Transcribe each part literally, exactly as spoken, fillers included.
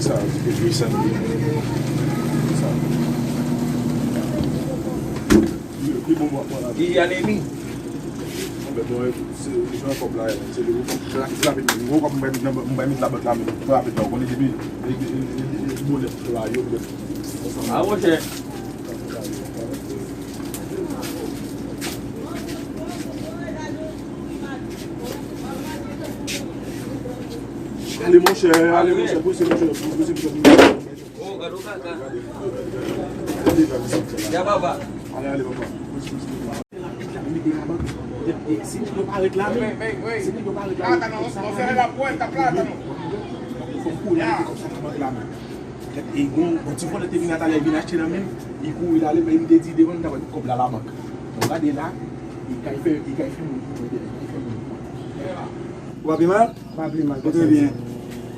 Sa, di ke Jason. Sa. Li, li bon, bon, bon, la. Li anemi. Anben, bon, se, se jan kòb la, se li, rapid, rapid, men. Gwo kòb, m bay met nan, m bay met labank la, men, rapid la, ou konnen depi, e, e, e, e, bonè la, yo, yo. A, monchè. Ale, monchè, ale, monchè, pouse, monchè, pouse, pouse, pouse. Oh, gade w kaka. Ya papa. Ale, ale, papa. Pouse, pouse, pouse. Li mete labank. Si nèg yo pa ret la menm, si nèg yo pa ret la menm, sa pa ret. Fò m kouri mete kòb sa nan bank la menm. E gon, gon ti vòlè te vin la talè, li vin achte nan men m, li kouri l ale, men m te di devan m ta pral met kòb la labank. Bon, gade la, li kay fè, li kay fè moun pou mwen, li kay fè moun pou mwen. Ou pa pi mal? Pa pi mal, pèsonn. Trè byen.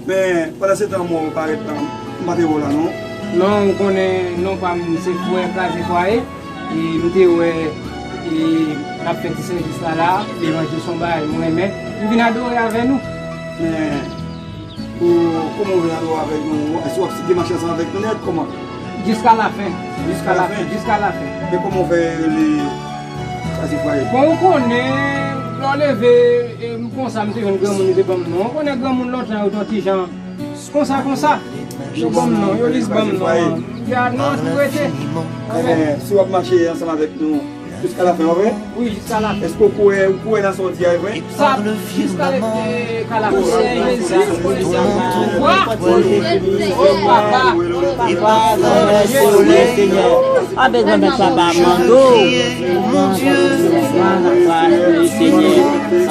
Men, pandan se tan mwen parèt la, m pa te wè w la, non? Non, ou konnen non pa m se frè kraze fwaye. E m te wè, e, n ap fè ti sèvis la la, levanjil se yon bagay mwen renmen. M vin adore avè nou. Men, ou, kòman w vin adore avèk nou? Èske w ap gen machanz avèk nou nèt? Kòman? Jiska lafen. Jiska lafen. Jiska lafen. Men kòman w fè rele Kazifwaye? Bon, ou konnen, lè w leve, e, m konsa, m te jwenn granmoun, li te ban m non. Ou konnen granmoun lontan yo te yon ti jan konsa, konsa. Yo ban m non, yo jis ban m non an. M di a non, tou rete. Enben, si w ap mache ansanm avèk nou, jiska lafen, pa vre? Wi, jiska lafen. Èske w kwè, ou kwè nan sa w di a, e vre? Sa, jiska lafen. Abe granmèt papa mande w. Senyè,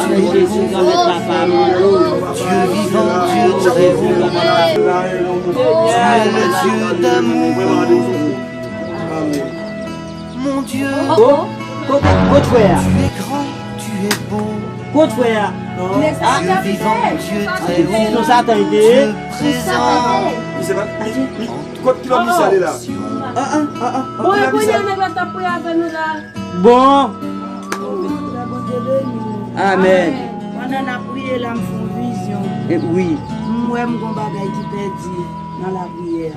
anmèt Jezi, granmèt papa mande w. Dieu vivant, Dieu très haut, granmèt papa. Tu es le Dieu d'amour. Mon Dieu. Oh, oh. Kot, kot frè a? Tu es grand, tu es beau. Kot frè a? Dieu vivant, Dieu très haut, Dieu présent. Misye pa, misye, kot kilòt misye ale la? Ah, ah, ah, ah. Bon, e kounye a nèg la t ap priye avè nou la. Bon. Bondye beni w. Amèn. Pandan n ap priye la, m fè yon vizyon. Wi. M wè m gon bagay ki pèdi nan lapriyè a.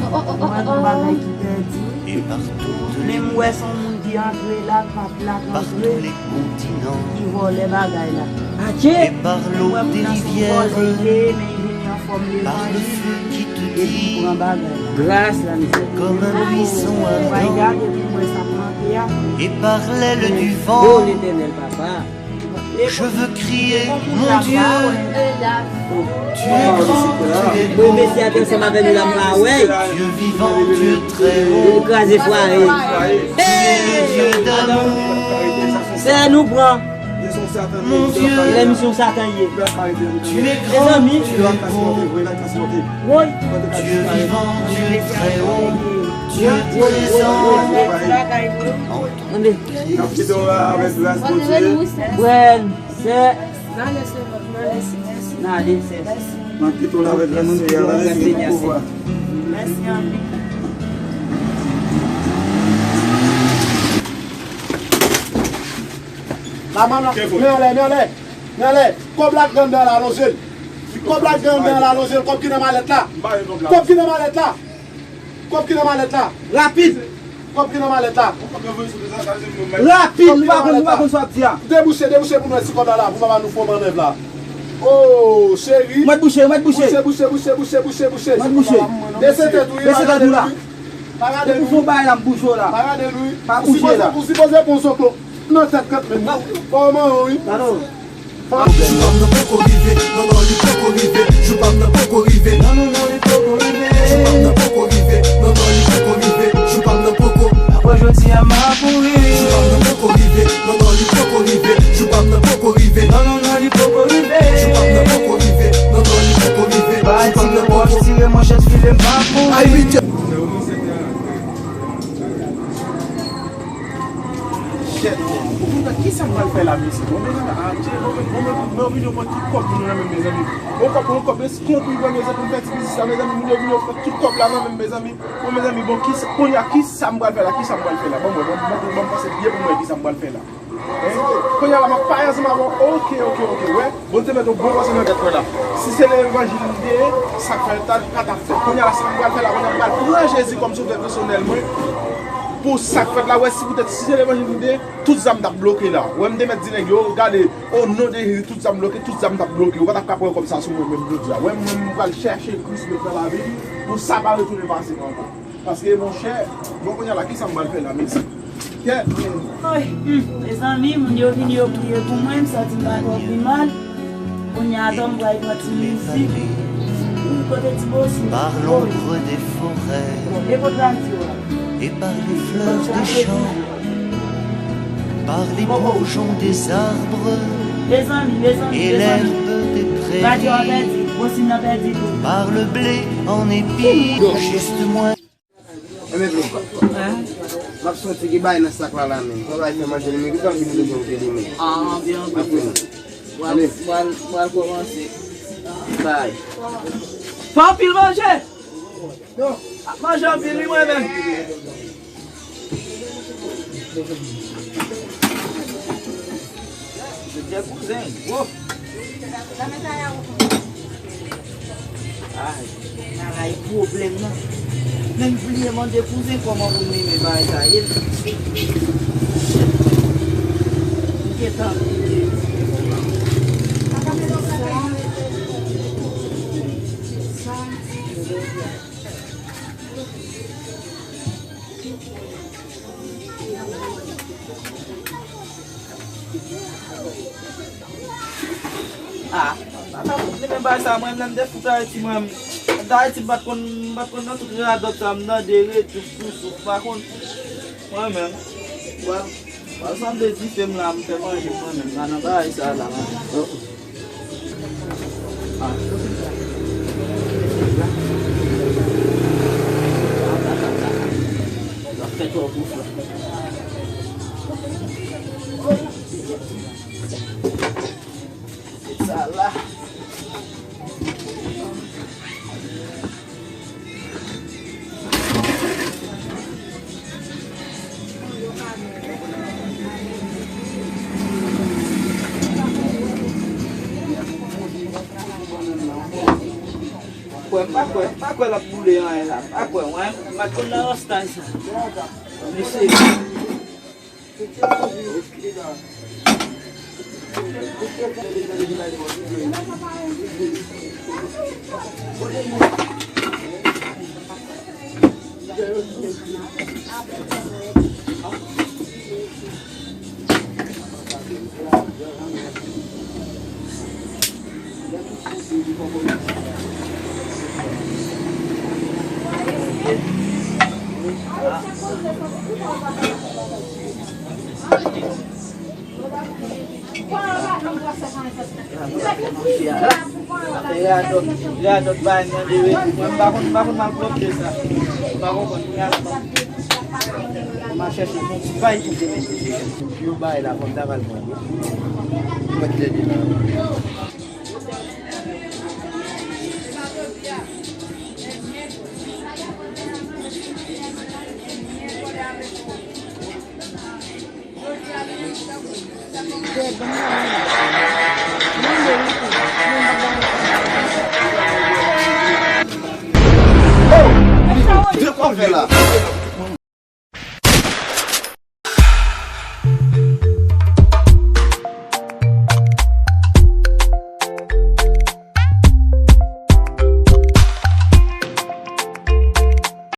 Mwen gon bagay ki pèdi. Men m wè se yon moun ki antre la, k pa t la, k antre, ki vòlè bagay la. Mwen wè moun nan se yon vòlè li ye, men li vini an fòm levanjil, epi li pran bagay la. Gras la, misye. Mwen gade pou m wè sa k manke a. Oh, Letènèl, papa. Je veux crier, mon Dieu, tu es grand, tu es beau, Dieu vivant, Dieu très haut, tu es le Dieu d'amour. Sè nou pran. Mon Dieu, tu es grand, tu es beau, Dieu vivant, Dieu très haut, Dieu présent. N ap kite w avèk gras Bondye. Frè, sè. N ale, sè. N ap kite w avèk gras Senyè a, n ap kite w avèk pouvwa. Men anlè, men anlè, men anlè. Kòb la k anndan la, lonje l. Kòb la k anndan la, lonje l. Kòb ki nan malèt la. Kòb ki nan malèt la. Kòb ki nan malèt la. Rapid. Kòb ki nan malèt la. Rapid, nou pa konn, nou pa konn sa w ap di a. Debouche, debouche pou nou wè si kòb la la, pou papa nou fè yon mannèv la. Oh, cheri. Mèt bouche, mèt bouche. Bouche, bouche, bouche, bouche, bouche, bouche. Mèt bouche. Bese tèt ou, wi, bese tèt ou la. Pa gade nou. Ou fè yon bagay la, m bouche w la. Pa gade nou, wi. Pa bouche la. Ou sipoze pran yon zòklò nan tèt kant menm. Kòman, wi. Jou pa m nan poko rive, non, non, li poko rive. Jou pa m nan poko rive, non, non, non, li poko rive. Jou pa m nan poko rive, non, non, li poko rive. Jou pa m nan poko. Apre jodi a, m a kouri. Jou pa m nan poko rive, non, non, li poko rive. Jou pa m nan poko rive, non, non, non, li poko rive. Jou pa m nan poko rive, non, non, li poko rive. Jou pa m nan poko. Tire manchèt, file, m a kouri. Ay, Bondye. Shit, man. Ou konn kisa m pral fè la, mesye? Bon, mezanmi, adje, bon, bon, bon, bon, vini yo pran tout kòb moun nan men m, mezanmi. Bon, kòb, bon, kòb, eskonpri, mezanmi, pou m fè ti biznis la, mezanmi, moun yo vini yo pran tout kòb la nan men m, mezanmi. Bon, mezanmi, bon, kisa, kounye a, kisa m pral fè la? Kisa m pral fè la? Bon, bon, bon, bon, bon, m panse byen pou m wè kisa m pral fè la. Hein? Kounye a la, m ap pale ansanm avè w. Ok, ok, ok, wè. Bondye mete yon bon pase nan tèt mwen la. Si se levanjil li te ye, sa k fè l ta, pa t ap fèt. Kounye a la, sa m pral fè la, kounye a m pral pran Jezi kòm sovè pèsonèl mwen. Pou sa k fèt la, wè, si poutèt si se levanjil li te ye, tout zam t ap bloke la. Wè, m te mèt di nèg yo, gade, o non de Jezi, tout zam bloke, tout zam t ap bloke. Ou pa t ap ka pran kòb sa sou mwen menm jodi a. Wè, mwen, m pral chèche Kris met nan lavi m, pou sa pa retounen pase m ankò. Paske, monchè, bon, kounye a la, kisa m pral fè la, mesye? Kè, men. Oy, hmm, mezanmi, moun yo vini, yo priye pou mwen, m santi m pa twò pi mal. Kounye a, atò m pral pran ti mizik. Ou kote ti bosi? Par l'ombre des forêts et par les fleuves des champs, par les bourgeons des arbres et l'herbe des prairies, par le blé en épis, juste moi. Enben, m ap soti ki bay nan sak la, la menm. Travay fè manje, li meritan vin bezwen ou te demen. Ah, byen. Apre nou. Bwal, bwal, bwal kòmanse. Bay. Fè anpil manje! Non. Ap manje anpil, wi, mwen menm. Jodi a kouzen, gwo. Ay. Bagay pwoblèm nan. Men m bliye mande kouzen kòman pou m renmen bagay sa ye. M gentan bliye. Ah, papa, mwen menm bagay sa, mwen menm lè m te fout Ayiti, mwen menm, m t Ayiti, m pa t konn, m pa t konn nan tout radòt sa, m nan de retou, sousou, m pa konn, mwen menm, wè, wè, sanble dife m la, m fè manje mwen menm, la nan bagay sa la, mwen menm. Ah. L ap fè twòp wouf la. Se sa la. Kwè, m pa kwè, m pa kwè l ap boule anyen la. M pa kwè, mwen, m pa t konn nan rasta sa. Mesye. Radòt, radòt bay mwen dewe. Mwen pa konn, pa konn malpwòpte sa. Pa konprann. Mwen chèche yon ti bay pou te mete. Yo bay la konn ta pral pran. Mwen kite de la. De kòve la.